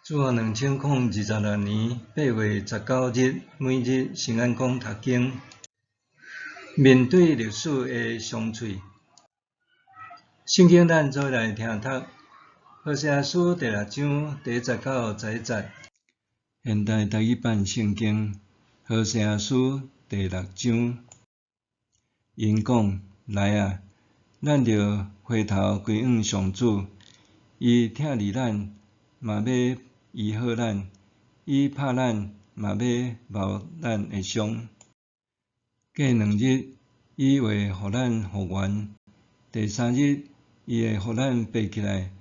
主後2026年8月19日，每日聖安講讀經。面對歷史的傷喙，聖經咱做伙來聽讀。何西阿書第六章第一節到11節。現代台語版聖經何西阿書第六章，𪜶講：來啊，咱著回頭歸向上主，伊疼離咱，嘛欲醫好咱；伊拍咱，嘛欲療咱的傷。過兩日，伊會予咱復原；第三日，伊會予咱爬起來，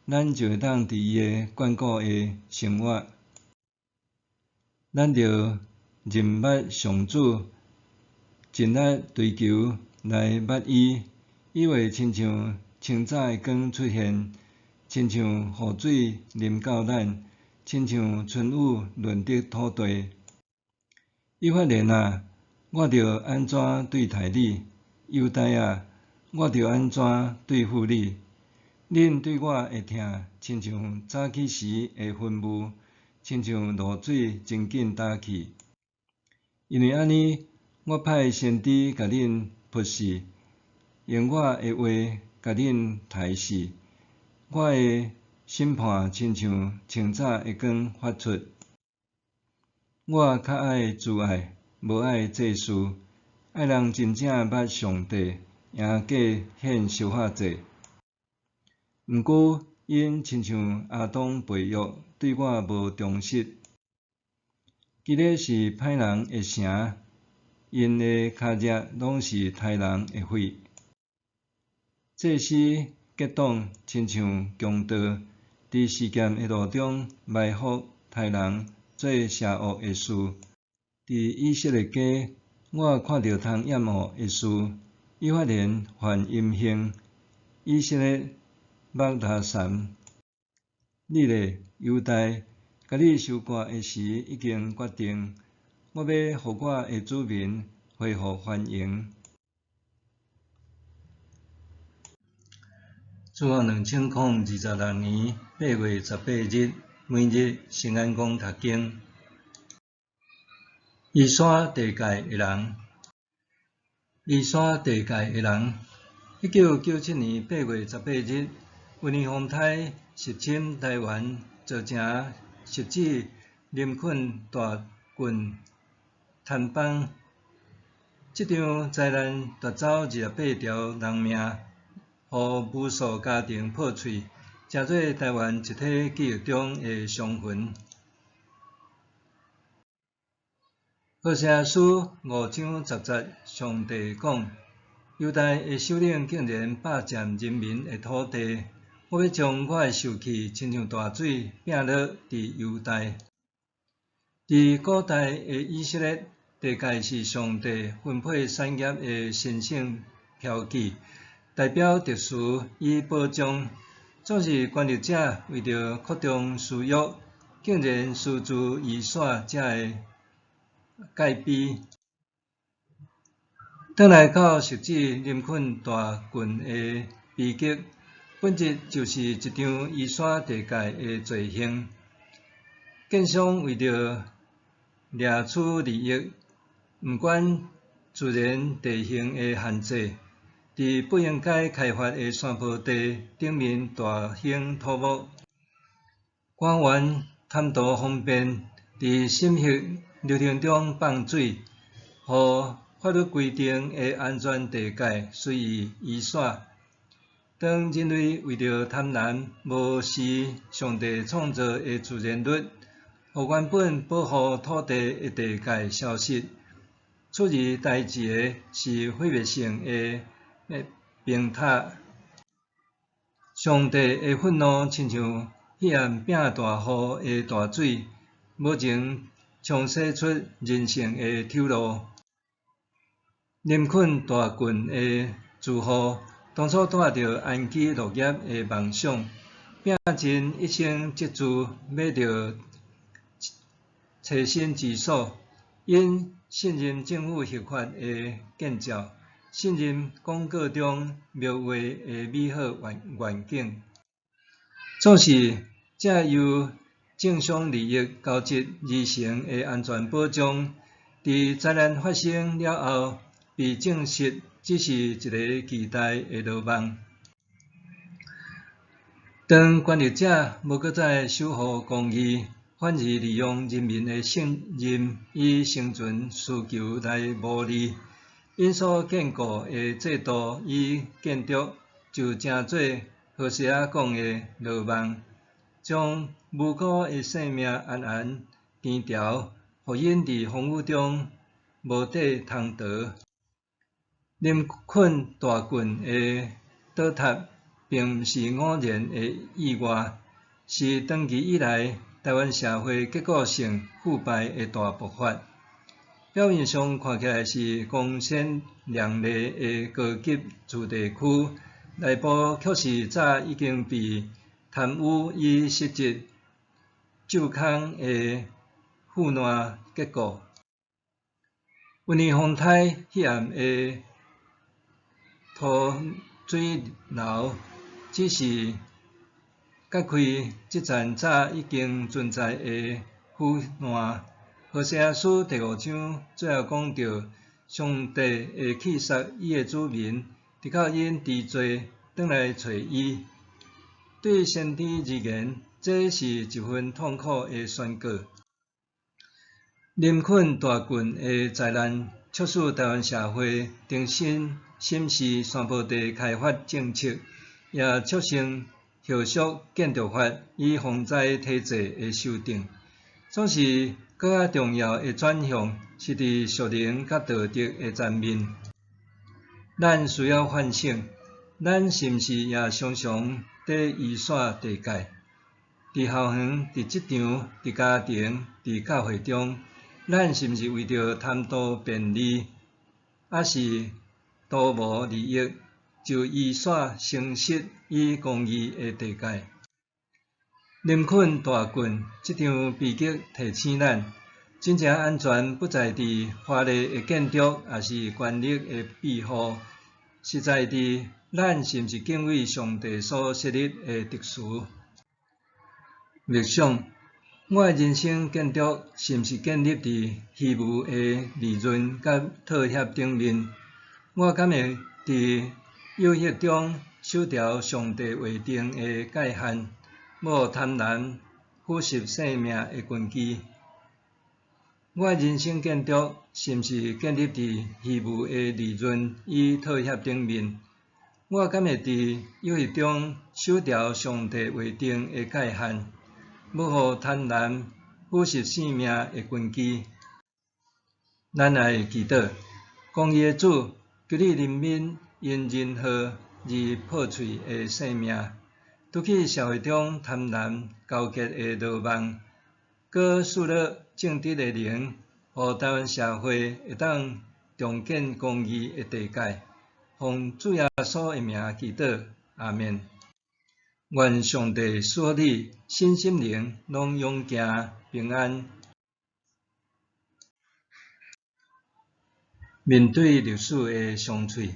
咱就會當佇伊的眷顧下生活。咱著認捌上主，盡力追求來捌伊，伊會親像清早的光出現，親像雨水淋到咱，親像春雨潤得土地。以法蓮啊，我著按怎對待你？猶大啊，我著按怎對付你？恁對我的疼，親像早起時的雲霧，親像露水真緊焦去。因為按呢，我派先知共恁噗死，用我的話共恁刣死。我的審判親像清早的光發出。我較愛慈愛，無愛祭司，愛人真正捌上帝，贏過獻燒化祭。毋過，𪜶親像亞當背約，對我無忠實。基列是歹人的城，𪜶的跤跡攏是刣人的血。祭司結黨，親像強盜，佇示劍的路中埋伏刣人，做邪惡的事。佇以色列家，我看著通厭惡的事，以法蓮犯淫行，以色列欲拉讒。你咧，猶大，共你收割的時已經決定，我欲予我的子民恢復繁榮。主後2026年8月18日，每日聖安講讀經。移山地界的人，移山地界的人。1997年8月18日，溫尼風颱襲侵台灣，造成汐止林肯大圳坍崩。這場災難奪走28條人命，予無數家庭破碎，成做台灣集體記憶中的傷痕。何西阿書五章十節，上帝講：猶大的首領竟然霸佔人民的土地，我欲將我的受氣親像大水拚落佇猶大。佇古代的以色列，地界是上帝分配產業的神聖標記，代表特殊與保障。總是權力者為著擴張私欲，竟然私自移徙遮的界碑。轉來到汐止林肯大圳的悲劇，本質就是一場移山地界的罪行。建商為著掠取利益，毋管自然地形的限制，佇不應該開發的山坡地頂面大興土木。官員貪圖方便，佇審核流程中放水，予法律規定的安全地界隨意移徙。當人類為著貪婪，無視上帝創造的自然律，予原本保護土地的地界消失，取而代之的是毀滅性的崩塌。上帝的憤怒親像彼暗拚大雨的大水，無情沖洗出人性的醜陋。林肯大郡的住戶當初帶著安居樂業的夢想，拼盡一生積資買著棲身之所。𪜶信任政府核發的建照，信任廣告中描畫的美好願景。總是，這由政商利益交織而成的安全保障，佇災難發生了後，被證實只是一个巨大的羅網。當權力者無閣再守護公義，反而利用人民的信任與生存需求來牟利，𪜶所建構的制度與建築就成做何西阿講的羅網，將無辜的性命安安填牢，予𪜶佇風雨中無地通逃。林肯大郡的倒塌，並毋是偶然的意外，是長期以來台灣社會結構性腐敗的大爆發。表面上看起來是光鮮亮麗的高級住宅區，內部卻是早已經被貪污與失職蛀空的腐爛結構。溫尼風台彼暗的塗水樓，只是揭開這層早已經存在的腐爛。何西阿書第五章最後講到，上帝會棄殺伊的子民，直到𪜶知罪，轉來揣伊。對先知而言，這是一份痛苦的宣告。林肯大郡的災難，促使台灣社會重新審視山坡地開發政策，也促成後續建築法與防災體制的修訂。總是，閣較重要的轉向是佇屬靈佮道德的層面。咱需要反省，咱是毋是也常常佇逾線地界？佇校園、佇職場、佇家庭、佇教會中，咱是毋是為著貪圖便利，抑是圖謀利益，就逾線誠實與公義的地界？林肯大郡這場悲劇提醒咱，真正安全不在佇華麗的建築，抑是權力的庇護，實在佇咱是毋是敬畏上帝所設立的秩序。默想，我的人生建築是毋是建立佇虛無的利潤佮妥協頂面？我敢會佇誘惑中守牢上帝劃定的界限，無予貪婪腐蝕生命的根基？我的人生建築是毋是建立佇虛無的利潤與妥協頂面？我敢會佇誘惑中守牢上帝劃定的界限，無予貪婪腐蝕生命的根基？咱來祈禱，公義的主，求你憐憫因人禍而破碎的生命，除去社會中貪婪勾結的羅網，閣賜予正直的靈，予台灣社會會當重建公義的地界。奉主耶穌的名祈禱，阿們。願上帝賜福你，身心靈攏勇健平安。面對歷史的傷喙，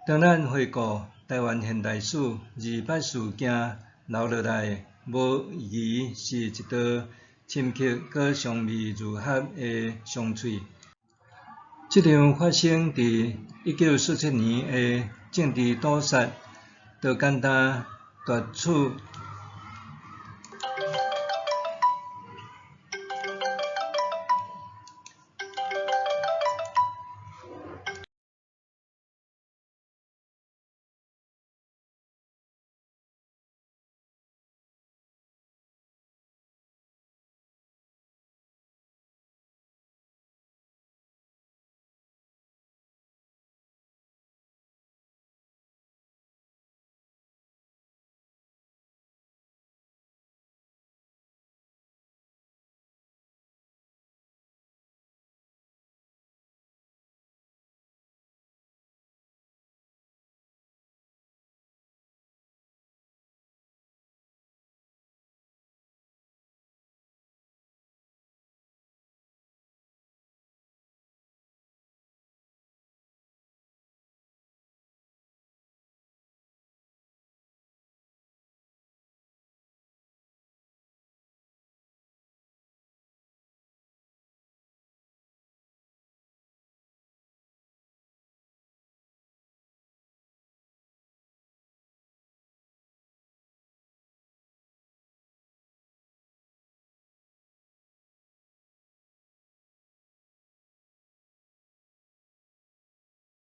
當咱回顧台灣現代史200事件留落來，無疑是一道深刻閣尚未愈合的傷喙。這場發生佇1947年的政治屠殺，就簡單奪取